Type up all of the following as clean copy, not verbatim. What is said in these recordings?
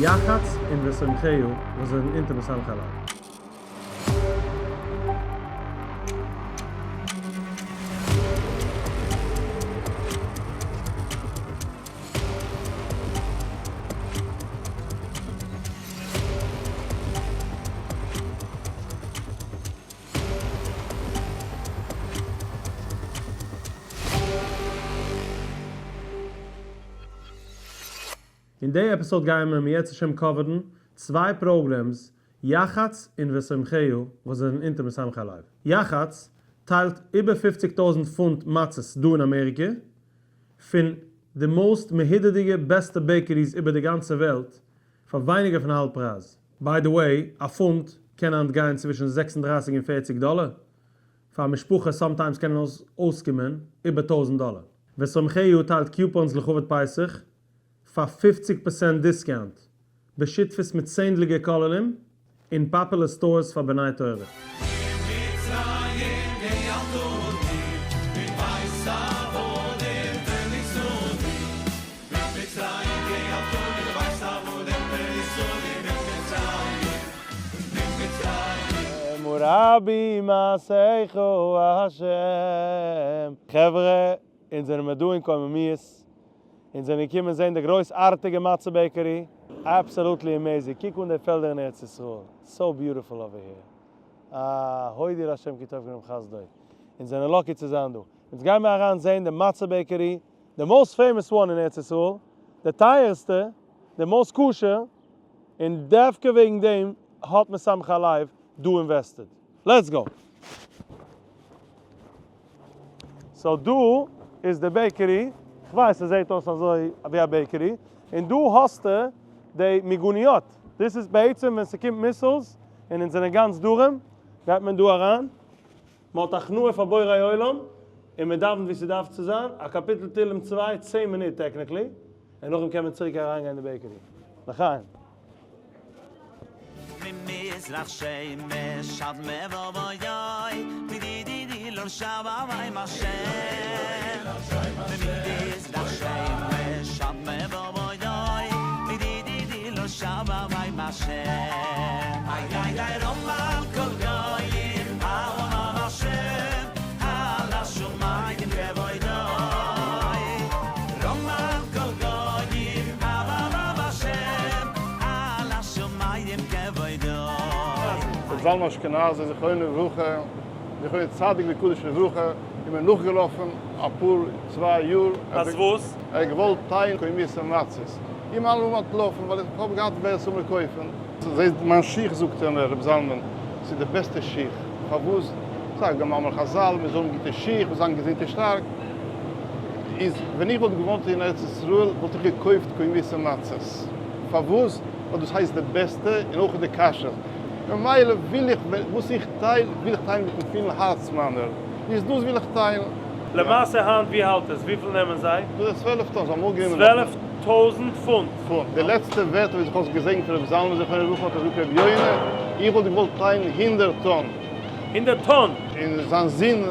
יחץ און ושמחהו וואס זענען אונטער משמחי לב. אין די episode גייען מיר אם ירצה השם cover ן צוויי programs יחץ און ושמחהו וואס זענען אונטער משמחי לב. יחץ טיילט איבער 50 טויזנט פונט מצות דא אין אמעריקע פון די most מהודר'דיגע בעסטע bakeries איבער די גאנצע וועלט פאר ווייניגער פון האלב פרייז. by the way, א פונט קען היינט גיין צווישן 36 און 40 דאלער, פאר א משפחה sometimes קען עס אויסקומען איבער טויזנט דאלער. ושמחהו טיילט coupons לכבוד פסח פאר 50 percent discount, בשותפות מיט צענדליגע כוללים און popular stores פאר בני תורה. ממצרים גאלתני, מבית עבדים פניתני, ממצרים גאלתני מבית עבדים פניתני, ממצרים, ממצרים. מה רבו מעשיך השם. חברה, אונז זענען מיר דא אין קוממיות, אונז זענען געקומען זען די גרויסארטיגע מצה bakery, absolutely amazing, קוק אן די פעלדער אין ארץ ישראל, so beautiful over here, אה, הודי לה' כי טוב כי רום חסדו, אונז זענען lucky צו זיין דא, אונז גיימער אריין זען די מצה bakery, די most famous one אין ארץ ישראל, די טייערסטע, די most כשר, און דווקא וועגן דעם האט משמחי הלב דא invested. Let's go! So דא איז די bakery, כ'ווייס ס'זעהט אויס אזוי ווי א bakery, און דא האסטו די מיגוניות, דאס איז בעצם ווען ס'קומט missiles און אונז זענען גאנץ דרום, גייט מען דא אריין, מ'האט הכנעה פאר בורא עולם, און מ'דאווענט ווי ס'דארף צו זיין, א קאפיטל תהלים צוויי, צען מינוט technically, און נאכדעם קען מען צוריק אריינגיין אין די bakery. לחיים. ממזרח שמש עד מבוא מדידי לא שבה מים השם ממזרח שמש עד מבוא מדידי לא שבה מים השם איי איי איי רום על כל גויים העולם השם על השמיים כבודו רום על כל גויים העולם השם על השמיים כבודו. ר' זלמן אשכנזי זכרונו לברכה, זכרונו צדיק וקדוש לברכה, איז מיר נאכגעלאפן אפאר צוויי יאר. אז וואס? ער האט געוואלט טיילן קוממיות מצות. אים אלעמאל אנטלאפן ווייל איך האב געהאט ווער ס'זאל מיר קויפן. זעסט מיין שיך זאגט ער מיר ר' זלמן ס'איז די בעסטע שיך, פארוואס? זאג די מאמר חזל מיר זאלן גוטע שיך, מיר זיין געזונט און שטארק, איז ווען איך וואלט געוואוינט אין ארץ ישראל וואלט איך געקויפט קוממיות מצות, פארוואס? ווייל דאס הייסט די בעסטע און אויך די כשר, ממילא וויל איך וואס איך טייל וויל איך טיילן מיטן פולן הארץ מיינער, איז דאס וויל איך טיילן. למעשה היינט ווי האלט עס? וויפיל נעמען זיי? דאס איז 12 טויזנט, אמאל גענומען 12,000 פונט. פונט. די לעצטע ווערטער וואס איך האב געזעגנט פון רבי זלמן זכרונו לברכה האט ער געזאגט רבי יונה, איך וואלט געוואלט טיילן הונדערט טאן. הונדערט טאן! און זיין זון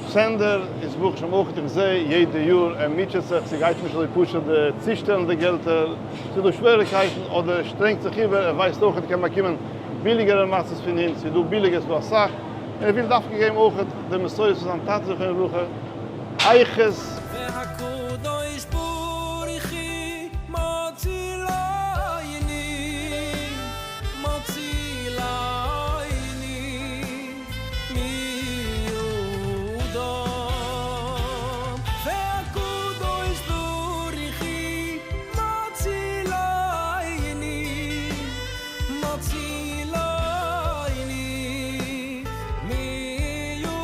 סענדער איז ברוך השם אויך, איך זע יעדע יאר ער מוטשעט זיך, ס'גייט נישט אזוי פשוט די צושטעלן די געלטער, ס'איז דא שוועריקייטן, אדער ער שטרענגט זיך איבער, ער ווייסט אויך ער קען באקומען ביליגערע מצות פון אים, ס'איז דא ביליגער ס'איז דא אסאך, און ער וויל דווקא געבן אויך די מסורת פון זיין טאטע זכרונו לברכה, איכות. והקדוש ברוך הוא מצילני, מצילני מידו. והקדוש ברוך הוא מצילני, מצילני מידו.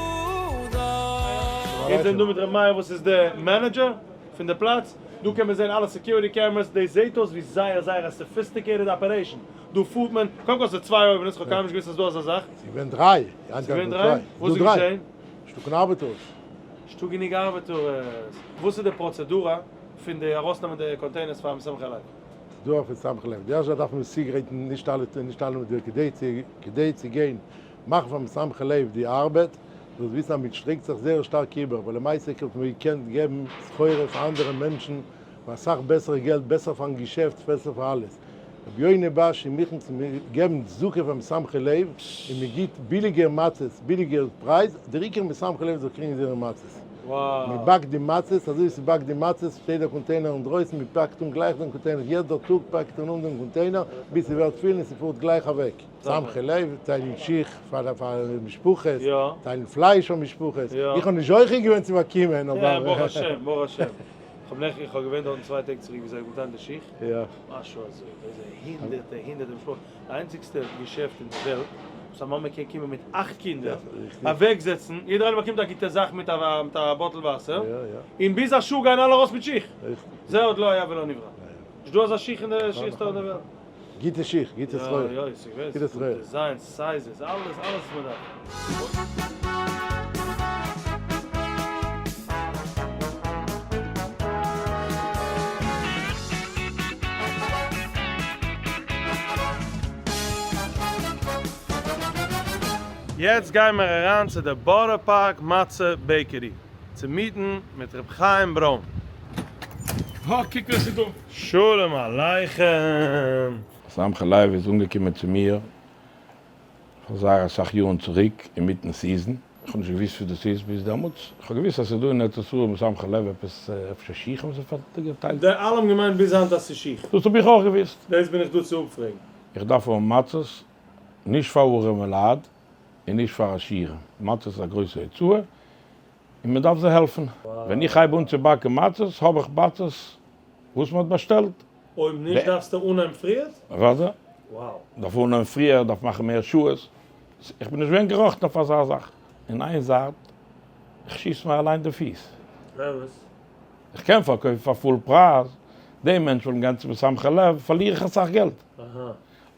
אונז זענען דא מיט ר' מאיר וואס איז די manager פון די פלאץ, דא קען מען זען אלע security cameras, דאס זעט אויס ווי זייער זייער א sophisticated operation, דא פארט מען, קודם כל ס'איז צוויי אויווענעס, כ'האב קיינמאל נישט געוואוסט אז ס'דא אזא זאך. ס'איז געווען דריי, היינט ס'איז געווען גייט מען דריי? צוויי. וואס איז דא דריי. געשען? נישטא קיין ארבעטערס. נישטא גענוג ארבעטערס. וואס איז די פראצעדור פון די ארויסנעמען די containers פאר משמחי לב? פראצעדור פון משמחי לב, די ערשטע זאך דארף מען צוגרייטן נישט אלע נישט אלע מיט כדי צו כדי צו גיין מאכן פאר משמחי לב די ארבעט, זאלסט וויסן אז מען שטרענגט זיך זייער שטארק איבער, ווייל למעשה וואלט מען געקענט געבן סחורה פאר אנדערע מענטשן פאר אסאך בעסערע געלט, בעסער פארן געשעפט, בעסער פאר אלעס. רבי יונה באש איז מוכן צו געבן צדקה פאר משמחי לב, און מען גיבט ביליגער מצות, ביליגער פרייז, דער עיקר משמחי לב זאל קריגן זייערע מצות. מען באקט די מצות, אזוי ווי ס'באקט די מצות שטייט דער קאנטעינער אינדרויסן, מען פאקט אן גלייך דעם קאנטעינער, יעדער טאג פאקט מען אן דעם קאנטעינער ביז ס'ווערט פיל און ס'פארט גלייך אוועק. משמחי לב טיילן שיך פאר משפחות, טיילן פלייש פאר משפחות, איך האב נישט זוכה געווען צו באקומען אבער. יא ברוך השם, ברוך השם. כ'האב נעכטן, איך האב געווען דארטן 2 טעג צוריק ווי זיי האבן געטיילט די שיך, משהו אזוי, דא איז הונדערטער הונדערטער משפחות, די איינציגסטע געשעפט אין די וועלט וואס א מאמע קען קומען מיט אכט קינדער, אוועקזעצן, יעדער איינער באקומט א גוטע זאך מיט א bottle וואסער, און ביז א שעה גייען אלע ארויס מיט שיך, זה עוד לא היה ולא נברא. נישט דא אזא שיך אין די שיך store אין די וועלט. גוטע שיך, גוטע סחורה. יא יא, ס'איז געווען, designs, sizes, אלעס אלעס וואס מ'דארף. יעצט גייען מיר אריין צו די בארא פארק מצה bakery צו meet ן מיט ר' חיים ברוין. הא קוק ווער ס'איז דא. שלום עליכם! משמחי לב איז אנגעקומען צו מיר פאר זייער אסאך יארן צוריק אינמיטן season, איך האב נישט געוואוסט וואס דאס איז ביז דעמאלטס, איך האב געוואוסט אז ס'איז דא אין ארץ ישראל משמחי לב עפעס אפשר שיך האבן זיי פארגעטיילט. די אלע האבן געמיינט ביז היינט אז ס'איז שיך. דאס האב איך אויך געוואוסט. דאס בין איך דא צו אפפרעגן. איך דארף האבן מצות, נישט פאר ארעמע לייט און נישט פאר עשירים, מצות איז א גרויסע הוצאה און מען דארף זיי העלפן. ווען איך הייב אן צו באקן מצות האב איך מצות וואס מען האט באשטעלט. אויב נישט דארפסטו אנהייבן פריער? אוודאי. Wow. דארף אנהייבן פריער, דארף מאכן מער שעות. איך בין נישט געווען געראכטן אויף אזא זאך. אין איין זייט, איך שיס מיר אליין די פיס. פארוואס? איך קען פארקויפן פאר full פרייז, די מענטש וואלטן גיין צו משמחי לב, פארליר איך אסאך געלט.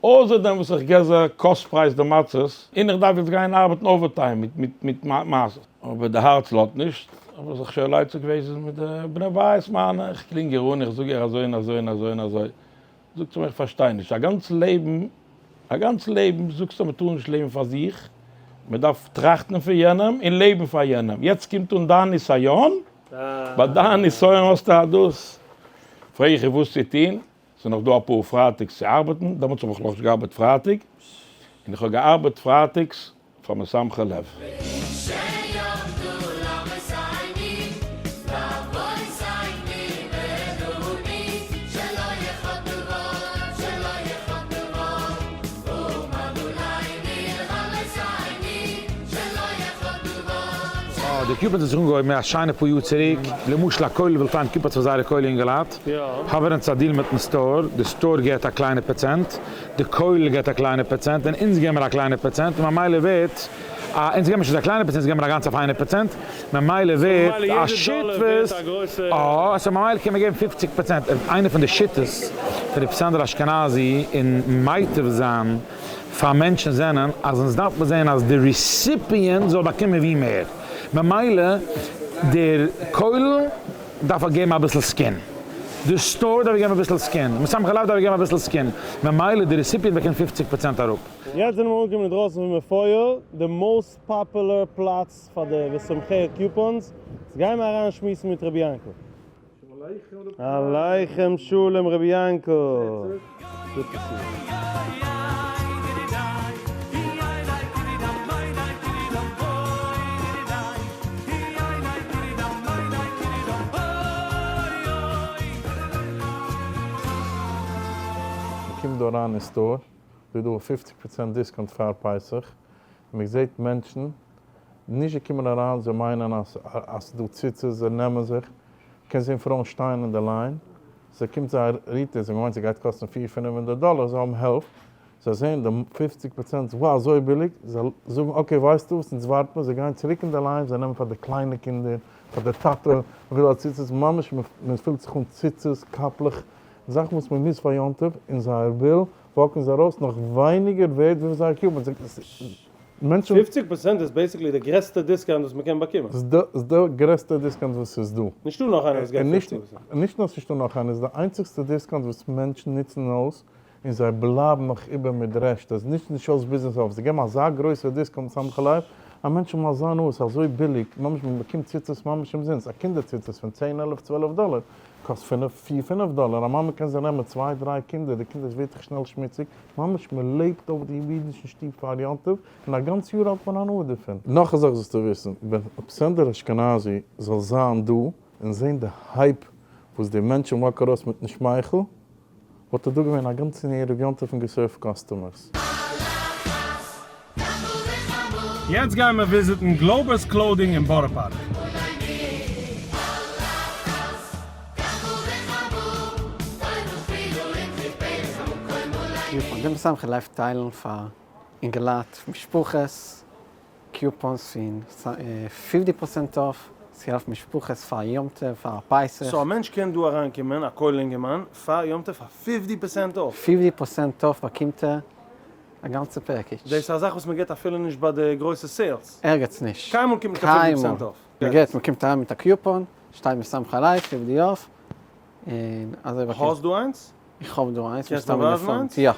אויסער דעם וואס איך געב זיי cost פרייז די מצות, און איך דארף יעצט גיין ארבעטן overtime מיט מצות. אבער די הארץ לאזט נישט, האב איך זיך שואל עצה געוועזן מיט די בני בית מיינע, איך קלינג איר אן, איך זאג איר אזוי און אזוי און אזוי און אזוי, זאגט זי מיר איך פארשטיי נישט, א גאנץ לעבן, א גאנץ לעבן זאגסטו מען טאר נישט לעבן פאר זיך, מען דארף טראכטן פון יענעם און לעבן פאר יענעם, יעצט קומט אן דיין נסיון, ביי דיין נסיון האסטו א דאס, פרעג איך איר וואס צו טון, ס'איז נאך דא אפאר פרייטאגס צו ארבעטן, דעמאלטס האב איך נאכנישט געארבעט פרייטאג, און איך האב געארבעט פרייטאגס פאר משמחי לב. די coupons האט זיך אנגעהויבן א שיינע פאר יאר צוריק, למשל א כולל וויל טיילן coupons פאר זייערע כולל אינגעלייט, האבן אונז א deal מיטן store, די store געט א קליינע פראצענט, די כולל געט א קליינע פראצענט, און אונז געבן מיר א קליינע פראצענט, ממילא ווערט א, אונז געבן נישט אזא קליינע פראצענט, אונז געבן מיר א גאנצע פיינע פראצענט, ממילא ווערט א שותפות, אה, so ממילא קען מען געבן 50%, איינע פון די שיטות פון רבי סענדער אשכנזי אין מיטיב זיין פאר מענטשן זענען אז אונז דארף מען זען אז די recipient זאל באקומען ווי מער, ממילא דער כולל דארף ער געבן אביסל סכום, די store דארף געבן אביסל סכום, משמחי לב דארף געבן אביסל סכום, ממילא די recipient באקומט 50% אראפ. יעצט זענען מיר אנגעקומען אינדרויסן פון מפואר, די most popular פלאץ פאר די ושמחיה coupons, יעצט גייען מיר אריין שמועסן מיט רבי יענקל. עליכם שלום רבי יענקל. Good to see you. מ'קומט דא אריין אין store, דא איז דא א 50% discount פאר פסח, און מ'זעט מענטשן נישט זיי קומען אריין, זיי מיינען אז ס'איז דא ציצית, זיי נעמען זיך, קען זען פרויען שטייען אין די line, זיי קומט זיי א ריטער, זיי האבן געמיינט ס'גייט קאסטן פיר פינף הונדערט דאלער, זיי האבן העלפט, זיי זעען די 50%, wow אזוי ביליג, זיי זאגן okay ווייסטו וואס אונז ווארט מיר, זיי גייען צוריק אין די line, זיי נעמען פאר די קליינע קינדער, פאר די טאטע, מ'וויל א ציצית, ממש מען פילט זיך אן ציצית, קאפלעך, זאכן וואס מען מוז פאר יום טוב, און זייער bill walk ן זיי ארויס נאך ווייניגער ווערד וויפיל זייער coupon, מענטשן. 50% איז basically די גרעסטע discount וואס מ'קען באקומען. ס'איז די גרעסטע discount וואס ס'איז דא. נישטא נאך איינער וואס געבט 50%. נישט נאר ס'נישטא נאך איינער, ס'איז די איינציגסטע discount וואס מענטשן נוצן אויס, און זיי בלייבן נאך איבער מיט רעשט, אז נישט נישט אויס ביזנעס אויף, זיי געבן אזא גרויסע discount סמך לב, אז מענטשן האבן אזא הנאה, ס'איז אזוי ביליג, ממש מען באקומט ציצית ממש אומזינסט, א קינדער ציצית פון צען עלף צוועלף דאלער, קאסט פינף, פיר פינף דאלער, א מאמע קען זיך נעמען צוויי דריי קינדער, די קינדער עס ווערט דאך שנעל שמוציג, ממש מען לעבט אויף די אידישן שטוב פאר יום טוב, און א גאנץ יאר האט מען הנאה דערפון. נאך א זאך זאלסטו וויסן, ווען ר' סענדער אשכנזי זאל זיין דא און זען די hype וואס די מענטשן walk ארויס מיטן שמייכל, וואלט ער דא געווען א גאנצן ערב יום טוב און גע serve ט customers. יעצט גייען מיר visit ן גלאובערס Clothing אין בארא פארק. coupon, די משמחי לב טיילן פאר אינגעלייט, משפחות, coupons פון 50 פראצענט off, ס'העלפט משפחות פאר יום טוב, פאר פסח. so א מענטש קען דא אריינקומען, א כולל אינגערמאן, פאר יום טוב פאר 50 פראצענט off? 50 פראצענט off באקומט ער א גאנצע package. דאס איז א זאך וואס מען געט אפילו נישט ביי די גרויסע sales. ערגעץ נישט. קיינמאל קומט נישט קיין 50 פראצענט off. מען געט, מען קומט אריין מיט א coupon, שטייט משמחי לב, 50 off, און אזוי באקומט. האסט דא איינס? איך האב דא איינס, קענסט מיר ווייזן איינס? יא.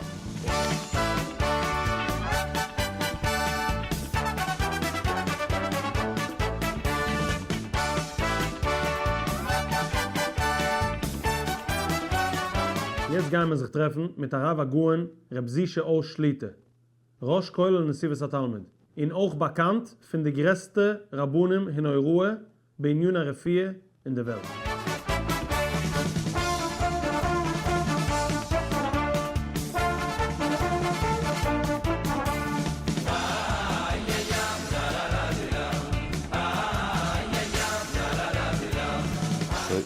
יעצט גייען מיר זיך טרעפן מיט הרב הגאון ר' זישע אויש שליטא, ראש כולל נתיבות התלמוד, און אויך באקאנט פון די גרעסטע רבנים אין הוראה בענין הרפואה אין די וועלט.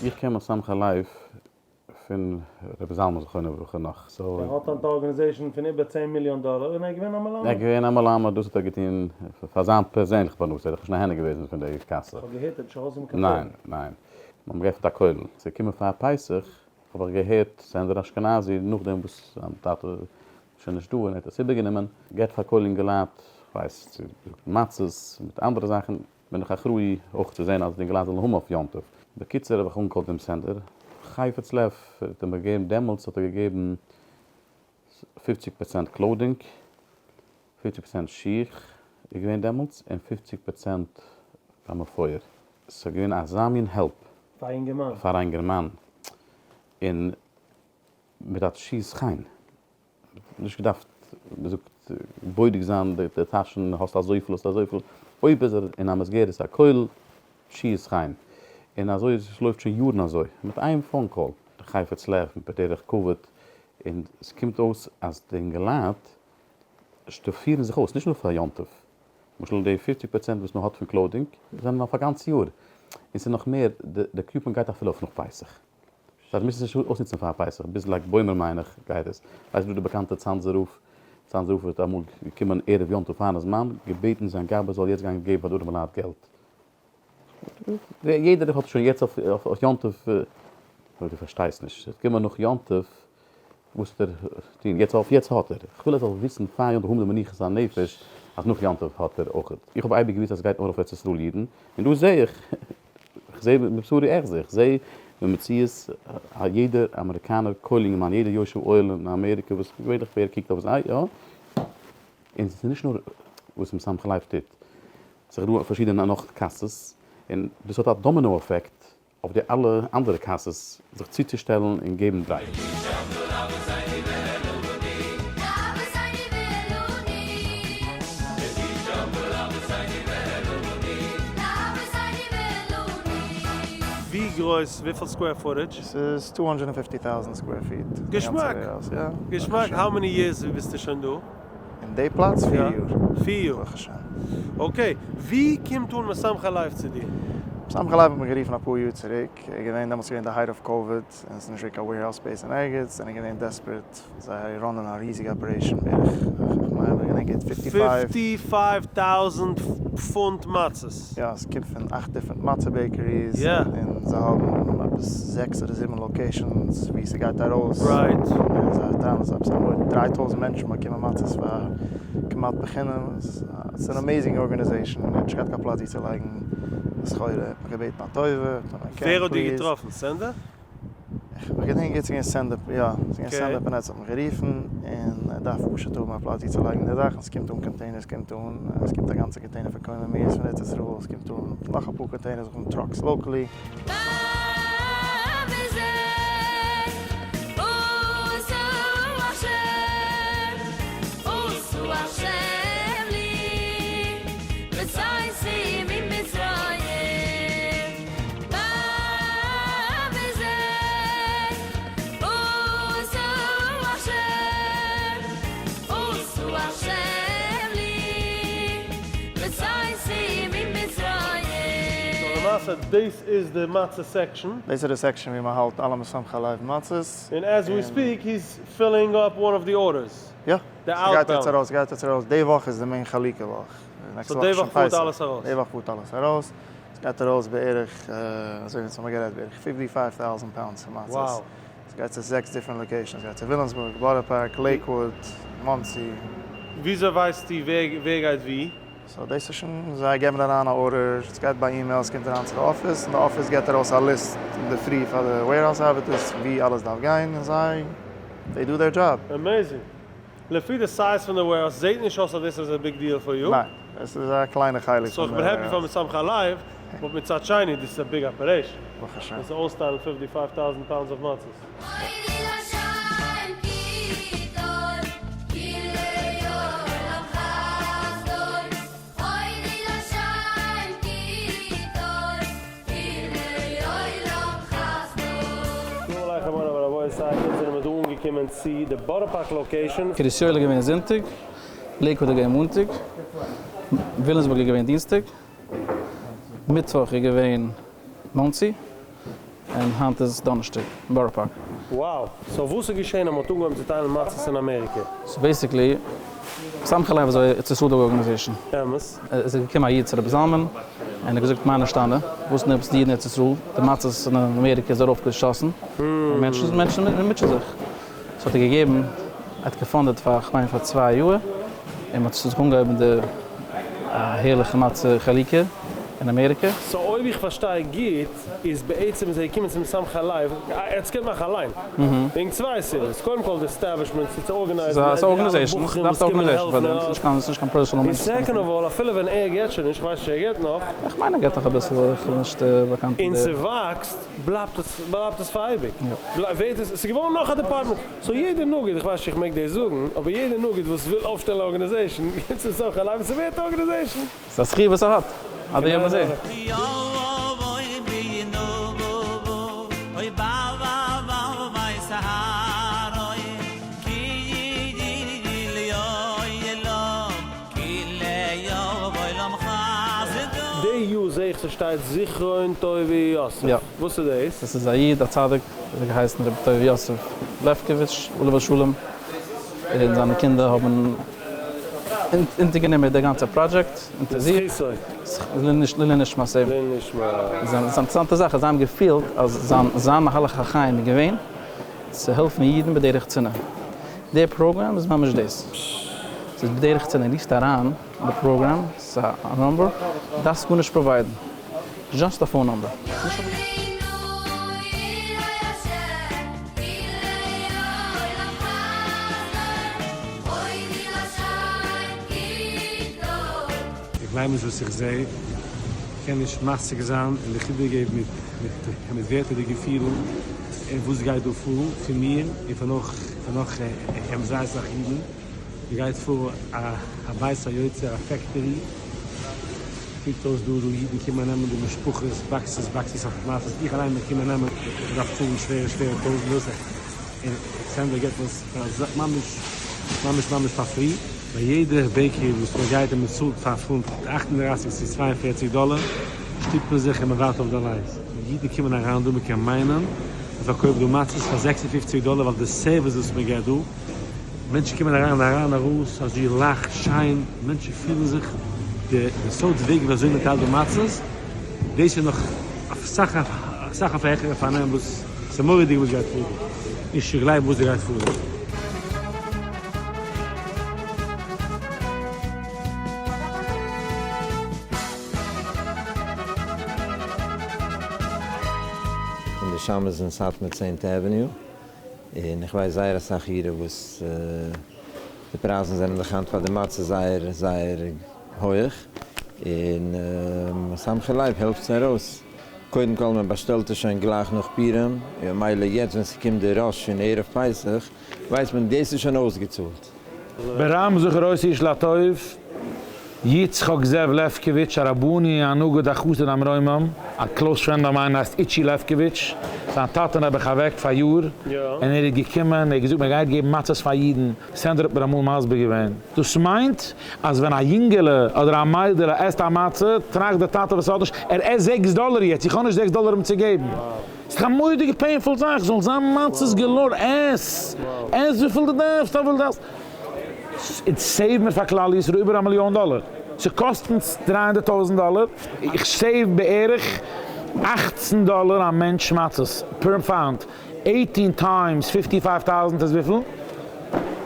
איך קען משמחי לב פון רבי זלמן זכרונו לברכה נאך, so. ער האט היינט א organization פון איבער 10 מיליאן דאלער און ער איז געווען א מלמד. ער איז געווען א מלמד, דאס האט ער געטון פאר זיין פערזענליכע פרנסה, ער איז דאך נישט נהנה געוועזן פון די קאסע. כ'האב געהערט ער האט נישט ארויסגענומען קיין ניין, ניין. מ'האט געעפנט א כולל. ס'איז געקומען פאר פסח, האב איך געהערט סענדער אשכנזי, נאכדעם וואס זיין טאטע איז שוין נישט דא און ער האט עס איבערגענומען, געבט פאר כולל אינגעלייט, כ'ווייס צו מצות מיט אנדערע זאכן, בין איך אחראי אויך צו זען אז די אינגעלייט זאלן האבן אויף יום טוב. בקיצור האב איך אנגע call ט דעם סענדער, חפץ לב האט ער מיר געגעבן, דעמאלטס האט ער געגעבן 50 פראצענט clothing, 50 פראצענט שיך איז געווען דעמאלטס, און 50 פראצענט פאר מפואר. ס'איז געווען אזא מין help פאר א אינגערמאן. פאר א אינגערמאן, און מיט א תשיז חן. נישט געדארפט ווי זאגט בודק זיין די טאשן האסט אזויפיל האסט אזויפיל, אויב איז ער אין א מסגרת הכולל שיעור חיים, און אזוי איז עס לויפט שוין יארן אזוי, מיט איין phone call, חפץ לב בדרך כבוד, און עס קומט אויס אז די אינגעלייט שטאפירן זיך אויס, נישט נאר פאר יום טוב, למשל די 50 פראצענט וואס מען האט פון clothing זענען אויף א גאנץ יאר, און ס'איז נאך מער, די coupon גייט אפילו אויף נאך פסח. זיי מוזן עס נישט אויסנוצן פאר פסח, ביז לג בעומר מיין איך גייט עס. ווייסט דא די באקאנטע צאנזער רב, צאנזער רב האט אמאל געקומען ערב יום טוב פארן זמן, געבעטן זיין גבאי זאל יעצט גיין געבן פאר די ארעמע לייט געלט. יעדער האט שוין יעצט אויף יום טוב, אבער דו פארשטייסט נישט, ס'וועט קומען נאך יום טוב, וואס וועט ער טון? יעצט אויף יעצט האט ער. איך וויל ער זאל וויסן פאר יום טוב האבן די מנוחת הנפש אז נאך יום טוב האט ער אויך. איך האב אייביג געוויסט אז עס גייט נאר אויף ארץ ישראל אידן, און דא זעה איך, איך זעה מבשרי אחזה, איך זעה במציאות א יעדער אמעריקאנער כולל אינגערמאן, יעדער יושב אוהל אין אמעריקע וואס געווענליך ווער קוקט אויף זיי, יא, און ס'איז נישט נאר וואס משמחי לב טוט, ס'איז דא פארשידענע נאך קאסעס, און דאס האט א domino effect אויף די אלע אנדערע קאסעס זיך צוצושטעלן און געבן דרייוו. ווי גרויס? וויפיל square footage? ס'איז 250,000 square feet. געשמאק! געשמאק! how many years ביסטו שוין דא? אין די פלאץ? פיר יאר. פיר יאר. ברוך השם. okay, ווי קומט אן משמחי לב צו דיר? משמחי לב האט מיך גערופן אפאר יאר צוריק, איז געווען דעמאלטס געווען די height of COVID, און ס'איז נישט געווען קיין warehouse space אין ערגעץ, זענען געווען desperate, זיי run ען א ריזיגע operation בערך, כ'מיין איך געדענק גוט, 55. 55 טויזנט פונט מצות. יא, עס קומט פון אכט different מצה bakeries, און זיי האבן עפעס זעקס אדער זיבן locations ווי ס'גייט ארויס, און זיי טיילן עס עפעס אמאל 3000 מענטשן באקומען מצות פאר כמעט בחינם, ס'איז אן amazing organization, ער האט נישט געהאט קיין פלאץ ווי צו לייגן די סחורה, ער האט מיך געבעטן א טובה, ווער האט דיר געטראפן? סענדער? איך געדענק גוט ס'איז געווען סענדער, יא, ס'איז געווען סענדער פאנעט האט מיך גערופן, און ער דארף פשוט האבן א פלאץ ווי צו לייגן די זאכן, ס'קומט אן containers קומט אן, עס קומט א גאנצע container פון קוממיות פון ארץ ישראל, עס קומט אן נאך אפאר containers פון trucks locally. למעשה דאס איז די מצה section. דאס איז די section ווי מען האלט אלע משמחי לב מצות. און as we speak he's filling up one of the orders. יא. די ס'גייט יעצט outbound. ארויס, ס'גייט יעצט ארויס, די וואך איז די main חלוקה וואך. so די וואך פארט אלעס ארויס? די וואך פארט אלעס ארויס. ס'גייט ארויס בערך, אזוי ווי אונז האמיר גערעדט, בערך fifty five thousand pounds פון מצות. Wow. ס'גייט צו זעקס different locations, ס'גייט צו וויליאמסבורג, בארא פארק, לעיקוואוד, מאנסי. וויאזוי ווייסטו ווער גייט וואו? so דאס איז שוין, זיי געבן אריין א order, ס'גייט ביי אימעיל, ס'קומט אריין צו די אפיס, און די אפיס געבט ארויס א list אינדערפרי פאר די warehouse ארבעטערס וואו אלעס דארף גיין, און זיי, they do their job. Amazing. לפי די size פון די warehouse זעהט נישט אויס אז דאס איז א big deal for you. ניין, עס איז א קליינע חלק so פון איך די בין happy פאר warehouse. משמחי לב, but מצד שני דאס איז א big operation. ברוך השם. דאס אויסטיילן fifty five thousand pounds of מצות. שלום עליכם מורי ורבותי, יעצט זענען מיר דא אנגעקומען צו די בארא פארק location. קרית יואל איז געווען זונטאג, לעיקוואד איז געווען מאנטאג, וויליאמסבורג איז געווען דינסטאג, מיטוואך איז געווען מאנסי, און היינט איז דאנערשטאג אין בארא פארק. Wow! So וואס איז געשען אז מ'האט אנגעהויבן צו טיילן מצות אין אמעריקע? So basically, משמחי לב איז א ארץ ישראל'דיגע organization. אמת. עס איז געקומען א איד צו רבי זלמן און ער האט געזאגט מה נשתנה, וואס נעמסט די אידן אין ארץ ישראל, די מצות אין אמעריקע איז ארויף געשאסן, און מענטשן מענטשן מוטשען זיך. so האט ער געגעבן, ער האט געפאנדעט פאר כ'מיין פאר צוויי יאר, און מ'האט זיך אנגעהויבן די הערליכע מצה חלוקה אין אמעריקע. so אויב איך פארשטיי גוט איז בעצם איז ער געקומען צום משמחי לב, ער האט עס געקענט מאכן אליין, וועגן צוויי סיבות, קודם כל די establishment צו ארגענייזן די אלע בחורים וואס קומען העלפן ארויס, און second of all אפילו ווען ער געט שוין נישט, כ'ווייס נישט צו ער געט נאך, איך מיין ער געט נאך אביסל, איך בין נישט באקאנט מיט און די. ס'וואקסט, בלייבט עס בלייבט עס פאר אייביג, ווערט עס, ס'איז געווארן נאך א department, so יעדער נגיד, איך ווייס נישט איך מעג דאס זאגן, אבער יעדער נגיד וואס וויל אויפשטעלן א organization, גייט צום משמחי לב און ס'ווערט א organization. ס'איז א זכי' וואס ער האט, עד היום הזה. די יאר זעה איך ס'שטייט זכרון טובי' יוסף, וואס איז דאס? דאס איז א איד א צדיק, האט געהייסן רבי טובי' יוסף לעפקאוויטש עליו השלום, און זיינע קינדער האבן אונטערגענומען די גאנצע פראדזשעקט אונטער זיך, לעילוי נשמת אים. איז א אינטערעסאנטע זאך אז זיי האבן געפילט אז זיין מהלך החיים איז געווען צו העלפן אידן בדרך צנעה. די פראגראם איז ממש דאס. ס'איז בדרך צנעה, רופסט אריין די פראגראם, ס'איז א number, דארפסט גארנישט provide ן, just א phone number. איך גלייב נישט וואס איך זעה, איך קען נישט משיג זיין און דיך איבערגעבן מיט מיט ווערטער די געפילן און וואס גייט דא פאר פון מיר און פון נאך פון נאך זייער אסאך אידן, דא גייט פאר א בית היוצר א factory, קוקט אויס דא דא אידן קומען נעמען די משפחות boxes boxes אויף מצות, איך אליין בין קומען נעמען, איך דארף צאלן שווערע שווערע טויזענטערס, און סענדער געט עס פאר ממש ממש ממש פאר free. ביי יעדע bakery וואס מען גייט און מען צאלט פאר פונט 38 צו 42 דאלער שטופט מען זיך און מען ווארט אויף די lines. אידן קומען אריין דא מען קען מיינען מען פארקויפט דא מצות פאר 56 דאלער ווייל די service וואס מען געט דא, מענטשן קומען אריין אריין ארויס אזוי לייכט שיין, מענטשן פילן זיך די סארט וועג ווי אזוי מען טיילט די מצות דאס איז נאך אסאך אסאך אויף א העכערע פארנעם וואס ס'איז מורא'דיג וואס גייט פאר דא, נישט צו גלייבן וואס דא גייט פאר דא. און די שמש איז אין סאטמאר צענטע avenue, און איך ווייס זייער אסאך אירע וואס די פרייזן זענען דאך היינט פאר די מצה זייער זייער הויעך, און משמחי לב העלפט זיי ארויס, קודם כל מען באשטעלט עס שוין גלייך נאך פורים, און ממילא יעצט ווען ס'קומט די rush פון ערב פסח ווייסט מען דאס איז שוין אויסגעצאלט. ברם זכר עושה איש לטוב. יצחק זאב לעפקאוויטש הרבני הנגיד החסיד המרומם, א close friend of mine הייסט איטשי לעפקאוויטש, זיין טאטע נעבעך אוועק פאריאר, און ער איז געקומען, ער האט געזאגט מען גייט געבן מצות פאר אידן, סענדער האט מיר אמאל מסביר געווען, דאס מיינט אז ווען א יונגעלע אדער א מיידעלע עסט א מצה, טראכט דער טאטע וואס האט נישט, ער עסט זעקס דאלער יעצט, איך האב נישט זעקס דאלער אים צו געבן. ס'איז דאך א מורא'דיגע painful זאך, זאל זיין מצות galore, עס! עס וויפיל דו דארפסט, אויף וויפיל דו דארפסט. אונז save מיר פאר כלל ישראל איבער א מיליאן דאלער. ס'קאסט אונז 300,000 דאלער, איך save בערך 18 דאלער א מענטש מצות פער פאונד, eighteen times fifty five thousand איז וויפיל?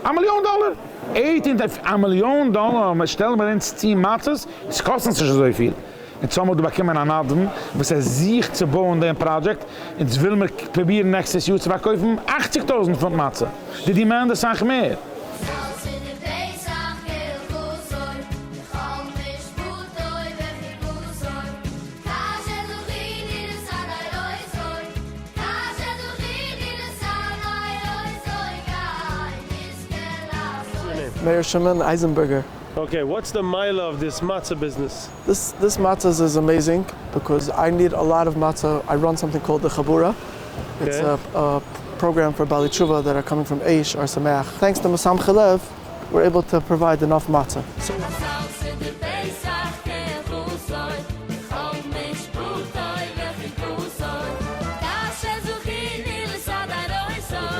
א מיליאן דאלער! eighteen times א מיליאן דאלער שטעלן מיר אונז צו מצות, עס קאסט אונז נישט אזויפיל. אונז האמיר דא באקומען א נדבן וואס ער זוכט צו בויען דעם פראדזשעקט, אונז וויל מיר פרובירן נעקסטעס יאר צו פארקויפן 80,000 פונט מצה, די demand איז סאך מער. מאיר שמעון אייזענבערגער. Okay, what's the מעלה of this מצה business? This this מצות is amazing because I need a lot of מצה, I run something called the חבורה, it's a program for בעלי תשובה that are coming from אש or שמח, thanks to משמחי לב we're able to provide enough מצה.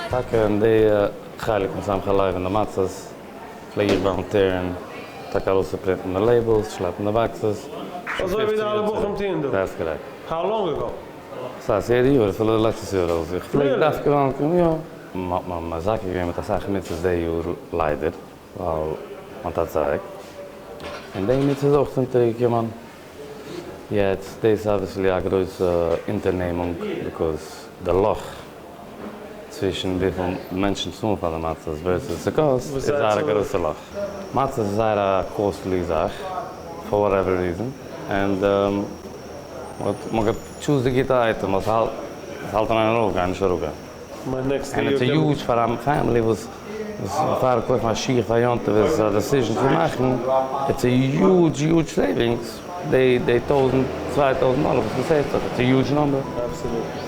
טאקע אין די חלק משמחי לב אין די מצות פלעג איך volunteer ן טאקע ארויסצופרינטן די labels, שלעפן די boxes. אזוי ווי די אלע בחורים טוען דא. That's correct. How long ago? ס'הייסט יעדע יאר, אפילו לעצטעס יאר אויך. איך פלעג דווקא volunteer ן, יא. מ'האט מיר מזכה געווען מיט אסאך מצוות די יאר ליידער, ווייל מיין טאטע איז אוועק. און די מצוה איז אויך אונטערגעקומען. יעצט, דאס איז obviously א גרויסע אונטערנעמונג, because די לאך צווישן וויפיל מענטשן צאלן פאר די מצות versus ס'קאסט איז זייער א גרויסע לאך. מצות איז זייער א costly זאך for whatever reason, and מ'האט גע choose די גוטע אייטעם ווייל ס'האלט ס'האלט אין איין ארויפגיין נישט אראפגיין. And it's huge פאר א family וואס פאר קויפן א שיך פאר יום טוב איז א decision צו מאכן, it's a huge huge savings די טויזנט 2000 דאלער וואס מ' save ט זיך, it's a huge number. Absolutely.